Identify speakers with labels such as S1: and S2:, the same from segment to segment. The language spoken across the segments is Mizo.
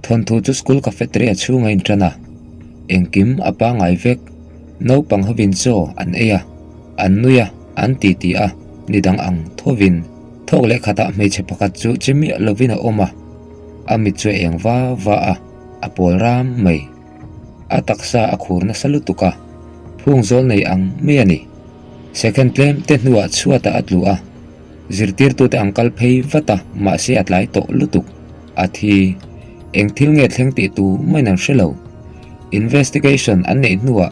S1: Thawnthu chu school cafeteria chhunga inṭan a, engkim a pangngai vek. Naupang hovin chaw an ei a, an nui a, an titi a, ni dang ang thovin thawk leh khatah hmeichhe pakhat chu che miah lovin a awm a, a mit chu a eng va va a, a pawl ram mai. A taksa a khur nasa lutuk a, phung zawl nei ang mai a ni. Second tlem te hnuah chhuatah a tlu a, zirtirtute an kal phei vat a, mahse a tlai tawh lutuk. A thi. Eng thil nge thleng tih tu maiin an hre lo. Investigation an neih hnuah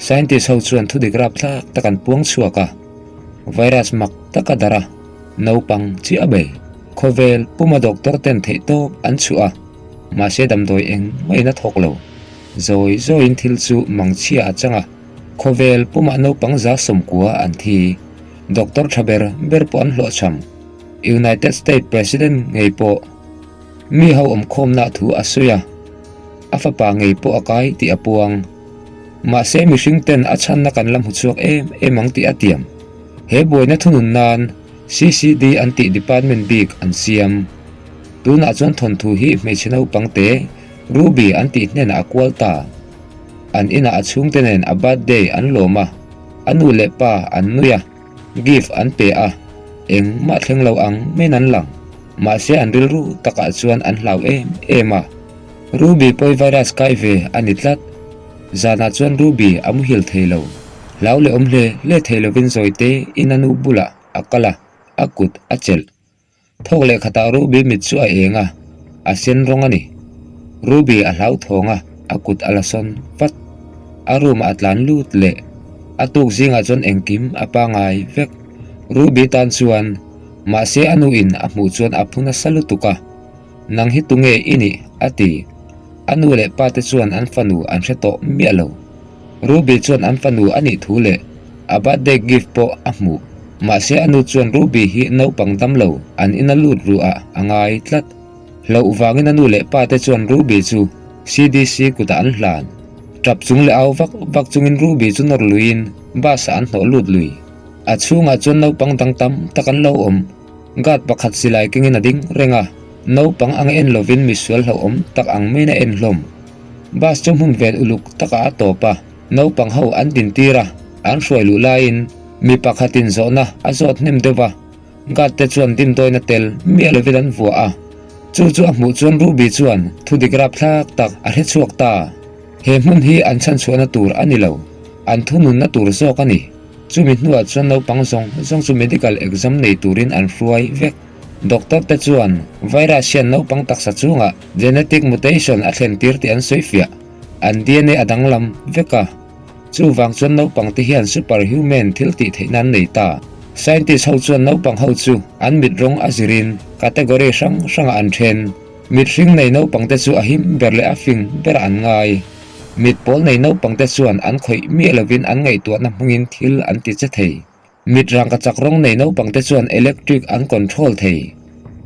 S1: scientist ho chuan thudik rapthlak tak an puang chhuak a, virus mak tak a darh a, naupang chiah a bei. Khawvel puma doctor ten theihtawp an chhuah a, mahse damdawi eng maiin a thawk lo. Zawi zawiin thil chu mangchhia a chang a, khawvel pumah naupang 190 an thi. Doctor tha ber ber pawh an hlawhchham. United States President ngei pawh mi ho awmkhawmna thu a sawi a, a fapa ngei pawh a kai tih a puang. Mahse mihring ten a chhanna kan la hmu chhuak em em ang tih a tiam. He buaina thunun nan CCD an tih department bik an siam. Tunah chuan thawnthu hi hmeichhe naupang te Ruby an tih hnenah a kual ta. An inah a chhungte nen a birthday an lawm a, a nu leh pa an nui a. Gift an pe a, engmah thleng lo ang maiin an lang. Mahse an rilru takah chuan an hlau em em a. Ruby pawi virus kai ve a ni tlat. Zanah chuan Ruby a muhil thei lo. Hlau leh awm hle hle thei lovin zawite in a nu bulah a kal a, a kut a chelh. Thawk leh khatah Ruby mit chu a eng a, a sen rawng a ni. Ruby a hlauthawng a, a kut a la sawn vat. A room ah a tlan lut leh. A tuk zingah chuan engkim a pangai vek. Ruby tan chuan, mahse a nu in a hmuh chuan a phu nasa lutuk a. Nang hi tunge i nih? a ti. A nu leh pa te chuan an fanu an hre tawh miah lo. Ruby chuan an fanu a nih thu leh a birthday gift pawh a hmuh. Mahse a nu chuan Ruby hi naupang dam lo an ina lut ruh ah a ngai tlat. Hlauh vangin a nu leh pa te chuan Ruby chu CDC kutah an hlan. Tap chung leh au vak vak chungin Ruby chu nawr luiin bus ah an hnawh lut lui. A chhungah chuan naupang dang tam tak an lo awm. Guard pakhat silai kengin a ding reng a, naupang ang en lovin misual hlauhawm tak ang maiin a en hlawm. Bus chu hmun vel uluk takah a tawp a, naupang ho an din tir a, an hruai luh laiin mi pakhatin zawhna a zawt hnem deuh a, guard te chuan dimdawina tel miah lovin an vuah a. Chu chu a hmuh chuan Ruby chuan thudik rapthlak tak a hre chhuak ta. He hmun hi an chhanchhuahna tur a ni lo, an thununna tur zawk a ni. Chumi hnuah chuan naupang zawng zawng chu medical exam nei turin an hruai vek. Doctor te chuan virus hian naupang taksa chungah genetic mutation a thlen tir tih an sawi fiah. An DNA a danglam vek a. Chuvang chuan naupang te hian superhuman thil tih theihna an nei ta. Scientist ho chuan naupang ho chu an mit rawng a zirin category hrang hrangah an then. Mit hring nei naupang te chu a him ber leh a fing berah an ngai. Mit pawl nei naupang te chuan an khawih miah lovin an ngaihtuahna hmangin thil an ti che thei. Mit rangkachak rawng nei naupang te chuan electric an control thei.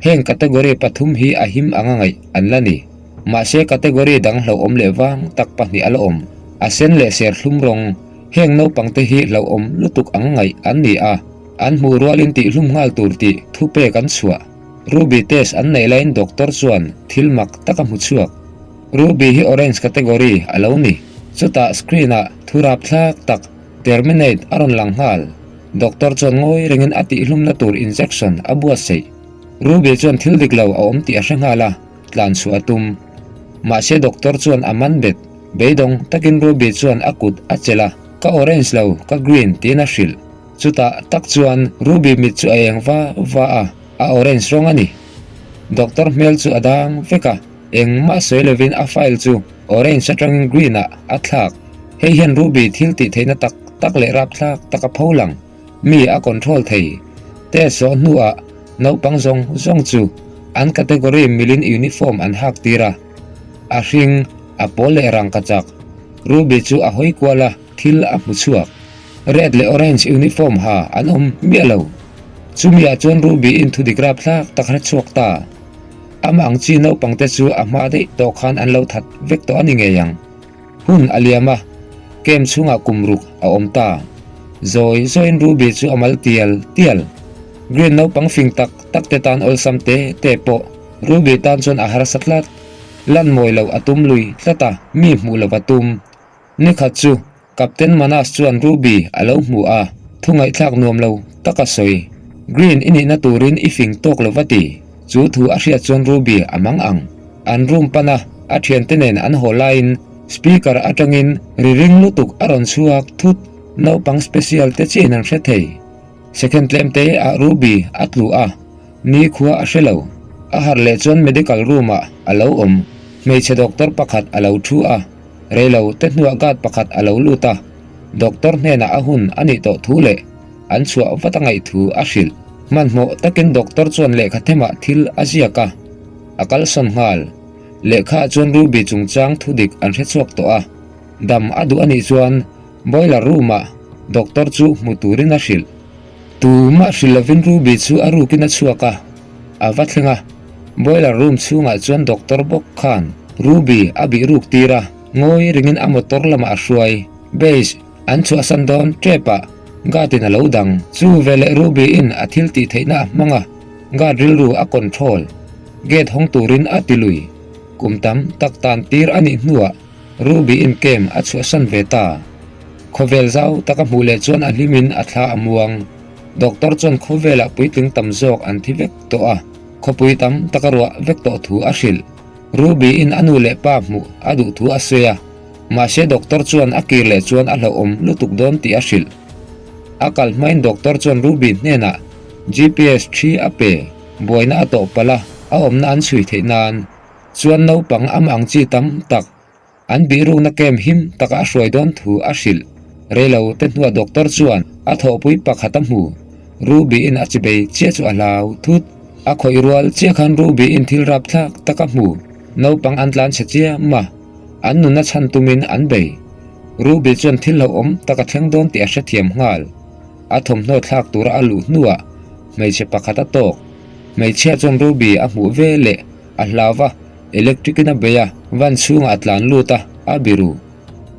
S1: Heng category pathum hi a him anga ngaih an la ni. Mahse category dang hlauhawm leh vang tak pahnih a la awm. A sen leh serthlum rawng, heng naupang te hi hlauhawm lutuk ang ngaih an ni a, an hmuh rualin tihhlum nghal tur tih thupek an chhuah. Ruby test an neih laiin doctor chuan thil mak tak a hmu chhuak. Ruby hi orange category a lo ni. Chutah screen ah thu rapthlak tak terminate a rawn lang nghal. Doctor chuan ngawi rengin a tihhlumna tur injection a buatsaih. Ruby chuan thil dik lo a awm tih a hre nghal a, tlan chhuah a tum. Mahse doctor chuan a man bet. Beidawng takin Ruby chuan a kut a chelh a, Ka orange lo, ka green tiin a hrilh. Chutah tak chuan Ruby mit chu a eng va va a, a orange rawng a ni. Doctor hmel chu a dang vek a, engmah sawi lovin a file chu orange atangin green ah a thlak. Hei hian Ruby thil tih theihna tak tak leh rapthlak tak a pho lang. Mi a control thei. Test zawh hnuah naupang zawng zawng chu an category milin uniform an hak tir a. A hring, a pawl leh rangkachak. Ruby chu a hawi kual a, thil a hmu chhuak. Red leh orange uniform ha an awm miah lo. Chumi ah chuan Ruby in thudik rapthlak tak hre chhuak ta. Amah ang chi naupang te chu a hma daih tawh khan an lo that vek tawh a ni ngei ang. Hun a liam a, camp chhungah kum ruk a awm ta. Zawi zawiin Ruby chu a mal tial tial. Green naupang fing tak tak te tan awlsam te te pawh Ruby tan chuan a harsa tlat. Lan mawi loh a tum lui tlat a, mi hmuh loh a tum. Nikhat chu Captain Manas chuan Ruby a lo hmu a, thu ngaihthlak nuam lo tak a sawi. Green i nihna turin i fing tawk lo va ti. Chu thu a hriat chuan Ruby a mang ang. An room pan a, a thiante nen an haw laiin speaker atangin ri ring lutuk a rawn chhuak thut. Naupang special te chiahin an hre thei. Second tlem te ah Ruby a tlu a, nikhua a hre lo. A harh leh chuan medical room ah a lo awm. Hmeichhe doctor pakhat a lo thu a. Reilo te hnuah guard pakhat a lo lut a, doctor hnenah a hun a nih tawh thu leh an chhuah vat a ngaih thu a hrilh. Hmanhmawh takin doctor chuan lehkha themah thil a ziak a, a kalsawn nghal. Lehkhaah chuan Ruby chungchang thu dik an hre chhuak tawh a, dam a duh a nih chuan boiler room-ah doctor chu hmu turin a hrilh. Tumah hrilh lovin Ruby chu a rukin a chhuak a, a va thleng a. Boiler room chhungah chuan doctor bawk khan Ruby a bih ruk tir a, ngawi ringin a motor lamah a hruai. Base an chhuahsan dawn tep ah guard in a lo dang. Chu veleh Ruby in a thil tih theihna a hmang a, guard rilru a control. Gate hawng turin a ti lui. Kum tam tak tan tir a nih hnuah Ruby in camp a chhuahsan ve ta. Khawvel zau tak a hmuh leh chuan a hlim in a thla a muang. Doctor chuan khawvelah puitling tam zawk an thi vek tawh a, khawpui tam taka ruah vek tawh thu a hrilh. Ruby in a nu leh pa hmuh a duh thu a sawi a, mahse doctor chuan a kir leh chuan a hlauhawm lutuk dawn tih a hrilh. A kal hmain doctor chuan Ruby hnenah GPS thi a pe, buaina a tawh palh a, a awmna an chhui theih nan chuan naupang amah ang chi tam tak An bihrukna camp him taka a hruai dawn thu a hrilh. Reilo te hnuah doctor chuan a thawhpui pakhat a hmu. Ruby in a chibei chiah chu a hlau thut. A khawih rual chiah khan Ruby in thil rapthlak tak a hmu. Naupang an tlan chhe chiam a, an nunna chhan tumin an bei. Ruby chuan thil hlauhawm tak a thleng dawn tih a hrethiam nghal. A thawmhnaw thlak tura a luh hnuah hmeichhe pakhat a tawk. Hmeichhia chuan Ruby a hmuh ve leh a hlau va. Electric in a bei a, van chhungah a tlan lut a, a biru.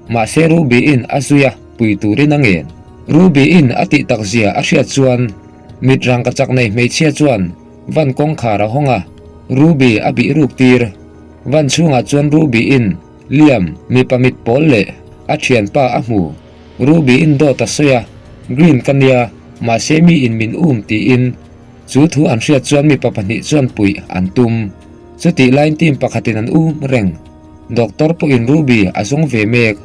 S1: Mahse Ruby in a zui a, pui turin a ngen. Ruby in a tih tak zia a hriat chuan mit rangka chak nei hmeichhia chuan van kawngkhar a hawng a, Ruby a bih ruk tir. Van chhungah chuan Ruby in Liam, mipa mit pawl leh a thianpa a hmu. Ruby in dawt a sawi a, Green ka nia, mahse mi in min um tiin. Chu thu an hriat chuan mipa pahnih chuan puih an tum. Chutih laiin team pakhatin an um reng. Doctor pawhin Ruby a zawng ve mek.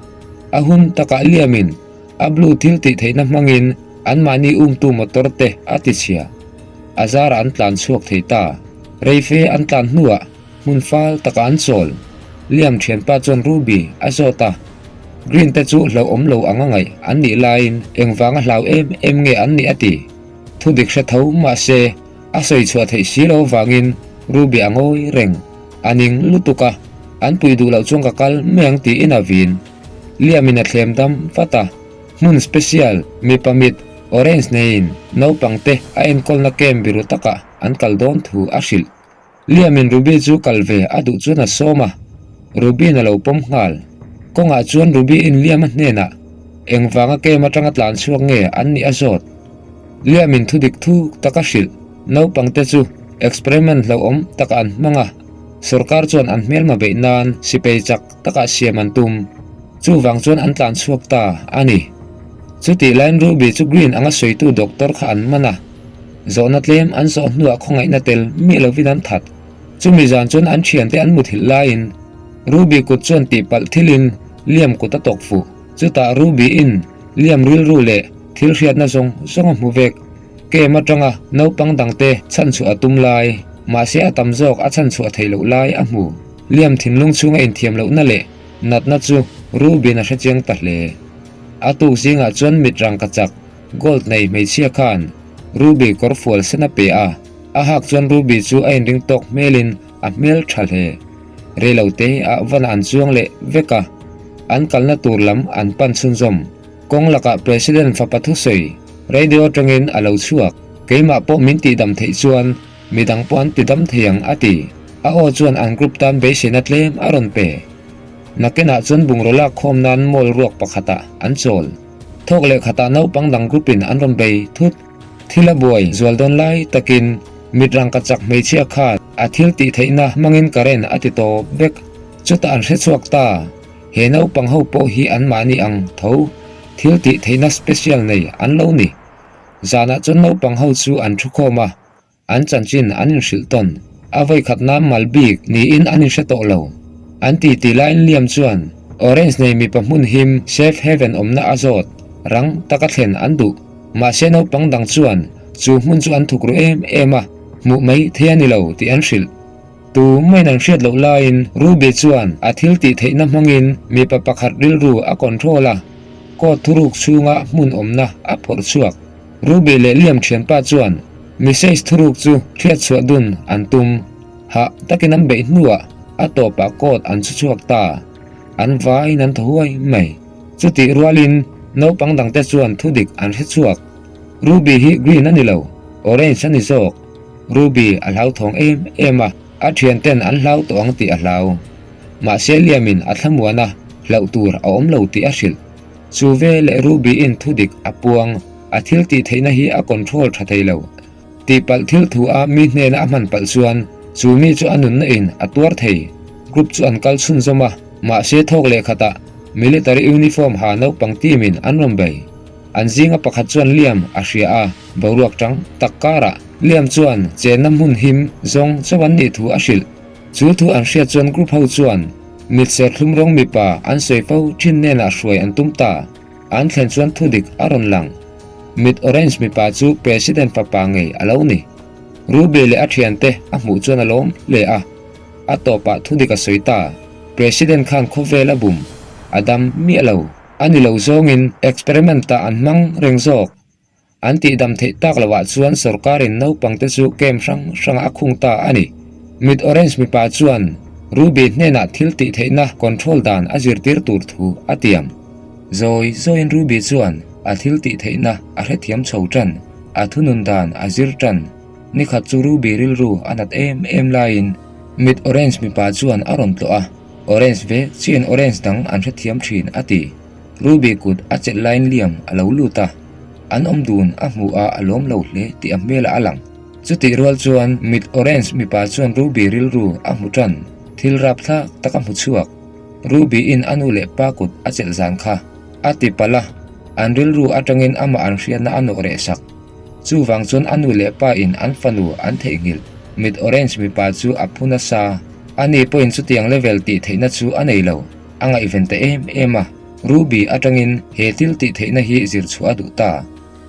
S1: A hun takah liamin a blue thil tih theihna hmangin anmahni umtu motor te a ti chhia. A zarah an tlan chhuak thei ta. Reife an tlan hnuah hmun fal takah an chawl. Liam thianpa chuan Ruby a zawt a. Green te chu hlauhawm lo ang a ngaih an nih laiin engvanga hlau em em nge an nih a ti. Thudik hre tho mahse A sawi chhuah theih si lo vangin Ruby a ngawi reng. A ning lutuk a, an pui duh loh chuan ka kal mai ang tiin a vin. Liamin a thlem dam vat a, hmun special, mipa mit, orange neiin naupang te a enkawlna camp biru takah an kal dawn thu a hrilh. Liamin Ruby chu kal ve a duh chuan a sawm a, Ruby-in a lo pawm nghal. Kawngah chuan Ruby-in Liam-a hnenah engvanga camp atanga tlan chhuak nge an nih a zawt. Liamin thu dik thuk tak a hrilh. Naupangte chu experiment hlauhawm takah an hmang a, sorkar chuan an hmelma beih nan sipei chak takah siam an tum. Chuvang chuan an tlan chhuak ta a ni. Chutih laiin Ruby chu Green anga sawitu doctor kha an man a, zawhna tlem an zawh hnuah khawngaihna tel miah lovin an that. Chumi zan chuan an thiante an muthilh laiin Ruby kut chuan tihpalh thilin Liam kut a tawk fuh. Chutah Ruby in Liam rilru leh thil hriatna zawng zawng a hmu vek. Kem atanga naupang dangte chhanchhuah a tum lai, mahse a tam zawk a chhanchhuah theih loh lai a hmu. Liam thinlung chhunga inthiam lohna leh natna chu Ruby-in a hrechiang ta hle. A tuk zingah chuan mit rangka chak gold nei hmeichhia khan Ruby kawr fual sen a pe a, a hak chuan Ruby chu a inring tawk hmelin a hmel tha hle. Reilo te ah van an chuang leh vek a, an kalna tur lam an pan chhunzawm. Kawng lakah President fapa thusawi radio atangin a lo chhuak. Keimah pawh min tihdam theih chuan midang pawh an tidam thei ang a ti. A aw chuan an group tan beiseina tlem a rawn pe. Nakinah chuan bungraw lak khawm nan mall ruak pakhatah an chawl. Thawk leh khatah naupang dang group in an rawn bei thut. Thil a buai zual dawn lai takin mit rangka chak hmeichhia khan a thil tih theihna hmangin current a ti tawp vek. Chutah an hrechhuak ta, he naupang ho pawh hi anmahni ang tho thil tih theihna special nei an lo ni. Zanah chuan naupang ho chu an thukhawm a, An chanchin an inhrilh tawn. A vawikhat nan mal bik niin an inhre tawh lo. An titi laiin Liam chuan Orange nei mipa hmun him safe haven awmna a zawt rang taka thlen an duh. Mahse naupang dang chuan chu hmun chu an thuk ru em em a, hmuh mai thei a ni lo tih an hrilh. Tu maiin an hriat loh laiin Ruby chuan a thil tih theihna hmangin mipa pakhat rilru a control a, court thuruk chhunga hmun awmna a phawrh chhuak. Ruby leh Liam thianpa chuan message thuruk chu hriat chhuah dun an tum. Hah takin an beih hnuah a tawpah court an chhu chhuak ta. An vaiin an thaw huai mai. Chutih rualin naupang dangte chuan thudik an hre chhuak. Ruby hi green a ni lo, orange a ni zawk. Ruby a hlauthawng em em a, a thianten an hlau tawh ang tih a hlau. Mahse Liamin a thlamuan a, hlauh tur a awm lo tih a hrilh. Chu ve leh Ruby-in thudik a puang, a thil tih theihna hi a control tha thei lo. Tihpalh thil thu a mi hnena a hman palh chuan chu mi chu a nunna in a tuar thei. Group chu an kal chhunzawm a, mahse thawk leh khatah military uniform ha naupang team in an rawn bei. An zinga pakhat chuan Liam a hria a, boruak tang tak karah Liam chuan chenna hmun him zawng chauh an nih thu a hrilh. Chu thu an hriat chuan group ho chuan mit serthlum rawng mipa an sawi fo thin hnenah hruai an tum ta. An thlen chuan thudik a rawn lang. Mit orange mipa chu President fapa ngei a lo ni. Ruby leh a thiante a hmuh chuan a lawm hle a. A tawpah thudik a sawi ta. President khan khawvel a bum. A dam miah lo. A ni lo zawngin experiment ah an hmang reng zawk. An tihdam theih tak loh ah chuan sorkarin naupangte chu camp hrang hrangah a khung ta a ni. Mit Orange mipa chuan Ruby hnenah thil tih theihna control dan a zirtir tur thu a tiam. Zawi zawiin Ruby chuan a thil tih theihna a hrethiam chho tan, a thunun dan a zir tan. Nikhat chu Ruby rilru a nat em em laiin Mit Orange mipa chuan a rawn tlawh a, Orange ve chian Orange dang an hrethiam thin a ti. Ruby kut a chelh laiin Liam a lo lut a, an awm dun a hmu a a lawm lo hle tih a hmelah a lang. Chutih rual chuan mit orange mipa chuan Ruby rilru a hmu tan, thil rapthlak tak a hmu chhuak. Ruby in a nu leh pa kut a chelh zan kha a ti palh a, an rilru atangin amah an hriatna a nawh reh sak. Chuvang chuan a nu leh pa in an fanu an theihnghilh. Mit orange mipa chu a phu nasa, ani pawhin chutiang level tih theihna chu a nei lo. A ngaihven ta em em a, Ruby atangin he thil tih theihna hi zir chhuah a duh ta.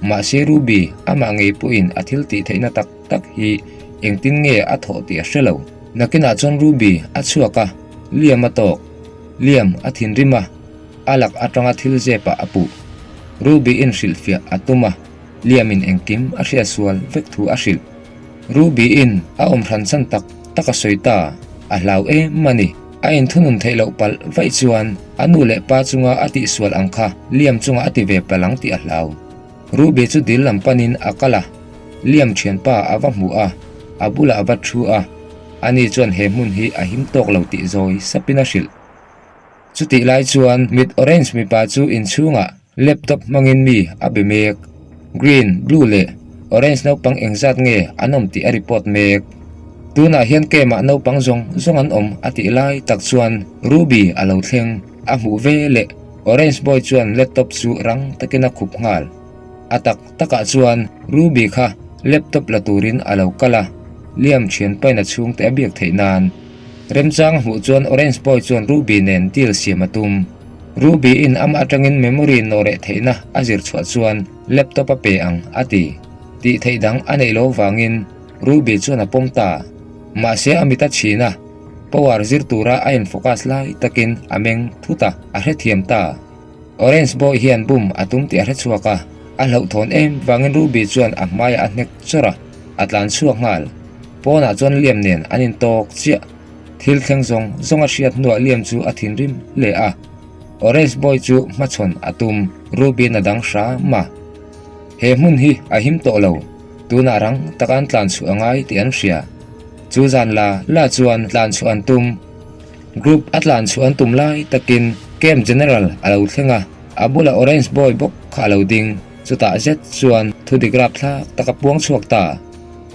S1: Mahse Ruby amah ngei pawhin a thil tih theihna tak tak hi engtin nge a thawh tih a hre lo. Nakinah chuan Ruby a chhuak a, Liam a tawk. Liam a thinrim a, a lak atanga thil zepah a puh. Ruby in hrilhfiah a tum a, Liam in engkim a hriatsual vek thu a hrilh. Ruby in a awm hran chan tak tak a sawi ta, a hlau em a ni. A inthunun theih loh palh vaih chuan a nu leh pa chunga a tihsual ang kha Liam chunga a ti ve palh ang tih a hlau. Ruby chu dil lam panin a kal a, Liam thianpa a va hmu a, a bulah a va thu a, ani chuan he hmun hi a him tawk lo tih zawi sapin a hrilh. Chutih lai chuan mit orange mipa chu inchhungah Laptop hmangin mi a be mek. Green, blue leh orange naupang engzat nge an awm tih a report mek. Tunah hian camp-ah naupang zawng zawng an awm a tih lai tak chuan Ruby a lo thleng. A hmuh ve leh orange boy chuan laptop chu rang takin a khup nghal. A tak takah chuan Ruby kha laptop la turin a lo kal a, Liam thianpain a chhungte a biak theih nan. Remchang a hmuh chuan orange boy chuan Ruby nen deal siam a tum. Ruby in amah atangin memory nawh reh theihna a zir chhuah chuan laptop a pe ang a ti. Tih theih dang a neih lo vangin Ruby chuan a pawm ta. Mahse a mit a chhin a, power zir tura a in focus lai takin a meng thut a, a hrethiam ta. Orange boy hian bum a tum tih a hrechhuak a, a hlauhthawn em vangin Ruby chuan a hmaiah a hnek chawrh a, a tlan chhuak nghal. Pawnah chuan Liam nen an intawk chiah. Thil thleng zawng zawng a hriat hnuah Liam chu a thinrim hle a, Orange Boy chu hmachhawn a tum, Ruby-in a dang hram a. He hmun hi a him tawh lo, tunah rang taka an tlan chhuah a ngai tih an hria. Chu zan la la chuan tlan chhuah an tum. Group a tlan chhuah an tum lai takin Camp General a lo thleng a, a bulah Orange Boy bawk kha a lo ding. Chutah zet chuan thudik rapthlak tak a puang chhuak ta.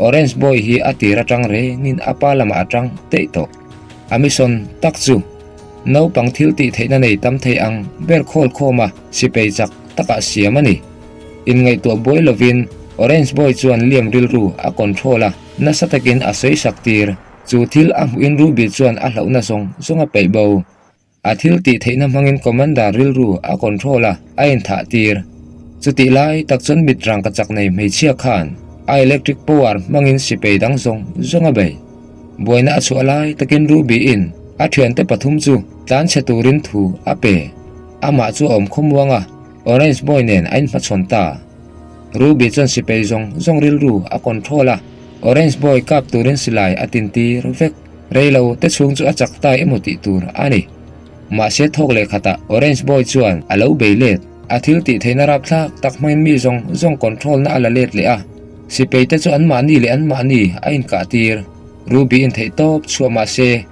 S1: Orange Boy hi a tir atang rengin a pa lamah a tang daih tawh. A mission tak chu. Naupang thil tih theihna nei tam thei ang ber khawl khawma sipei chak takah siam a ni. Inngaihtuah buai lovin Orange Boy chuan Liam rilru a control a, nasa takin a sawi sak tir. Chu thil a hmuhin Ruby chuan a hlauhna zawng zawng a peih bo. A thil tih theihna hmangin Commander rilru a control a, a inthah tir. Chutih lai tak chuan mit rangka chak nei hmeichhia khan a electric power hmangin sipei dang zawng zawng a bei. Buaina a chhuah lai takin Ruby-in a thiante pathum chu tlanchhe turin thu a pe. Amah chu a awm khawmuang a, Orange Boy nen a inhmachhawn ta. Ruby chuan sipei zawng zawng rilru a control a, Orange Boy kap turin silai a tintir vek. Reilo te chhung chu a chak ta emaw tih tur a ni. Mahse thawk leh khatah Orange Boy chuan a lo bei let. A thil tih theihna rapthlak tak hmangin mi zawng zawng control na a la let leh a. Sipei te chu anmahni leh anmahni a inkah tir. Ruby in theih tawp chhuah mahse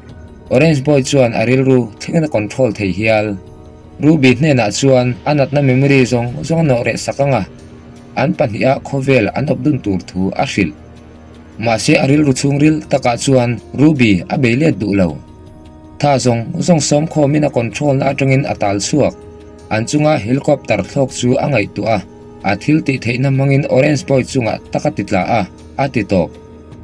S1: Orange Boy chuan a rilru thlengin a control thei hial. Ruby hnenah chuan a natna memory zawng zawng a nawh reh sak ang a, an pahniha khawvel an awp dun tur thu a hrilh. Mahse a rilru chhungril takah chuan Ruby a bei let duh lo. Tha zawng zawng sawm khawmin a control na atangin a tal chhuak. An chunga helicopter thlawk chu a ngaihtuah a, a thil tih theihna hmangin Orange Boy chungah tak a ti tla a, a ti tawp.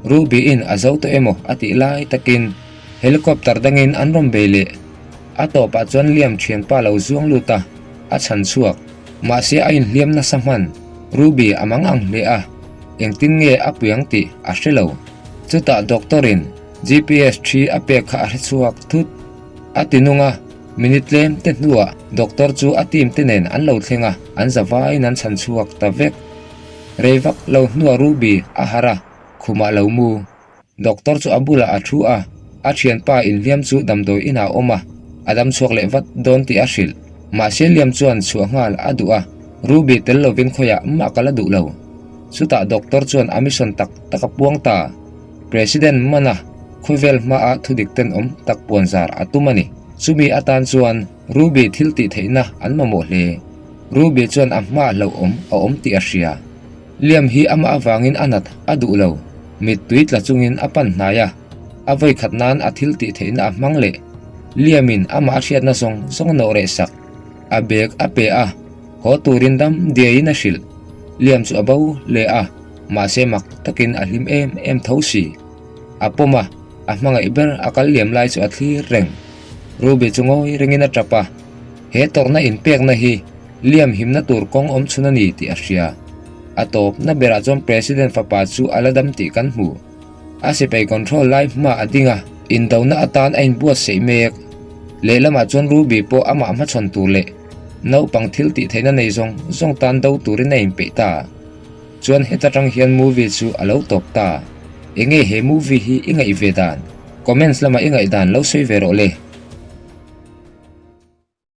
S1: Ruby in a zo tawh emaw a tih lai takin helicopter dangin an rawn bei leh. A tawpah chuan Liam thianpa lo zuang lut a, a chhan chhuak. Mahse a inhliam nasa hman. Ruby a mang ang hle a, engtin nge a pui ang tih a hre lo. Chutah doctor in GPS thi a pek kha a hre chhuak thut. A ti nung a, minute tlem te hnuah doctor chu a team te nen an lo thleng a, an za vaiin an chhan chhuak ta vek. Rei vak lo hnuah Ruby a harh a, khumah lo mu. Doctor chu a bulah a thu a, a thianpa inhliam chu damdawi inah a awm a, a dam chhuak leh vat dawn tih a hrilh. Mahse Liam chuan chhuah nghal a duh a, Ruby tel lovin khawiah mah kal a duh lo. Chutah doctor chuan a mission tak tak a puang ta. President mana khawvel hmaah thudik tenawm tak puanzar a tum a ni. Chumi atan chuan Ruby thil tih theihna an mamawh hle. Ruby chuan a hmaah hlauhawm a awm tih a hria. Liam hi amah avangin a nat a duh lo. Mittui tla chungin a pan hnai a, a vawi khat nan a thil tih theihna a hmang leh. Liamin amah a hriatna zawng zawng a nawh reh sak. A bag a pe a, haw turin dam diaiin a hrilh. Liam chu a bo hle a, mahse mak takin a hlim em em tho si. A pawm a, a hmangaih ber a kal liam lai chu a thlir reng. Ruby chu ngawi rengin a tap a, he tawrhna inpekna hi Liam himna tur kawng awm chhun a ni tih a hria. A tawpna berah chuan President fapa chu a la dam tih kan hmu. A sipai control lai hma a ding a, indona atan a inbuatsaih mek. Lehlamah chuan Ruby pawh amah hmachhawn tur leh naupang thil tih theihna nei zawng zawng tan do turin a inpeih ta. Chuan heta tang hian movie chu a lo tawp ta. Enge he movie hi i ngaih ve dan? Comments lamah i ngaih dan lo sawi ve rawh le.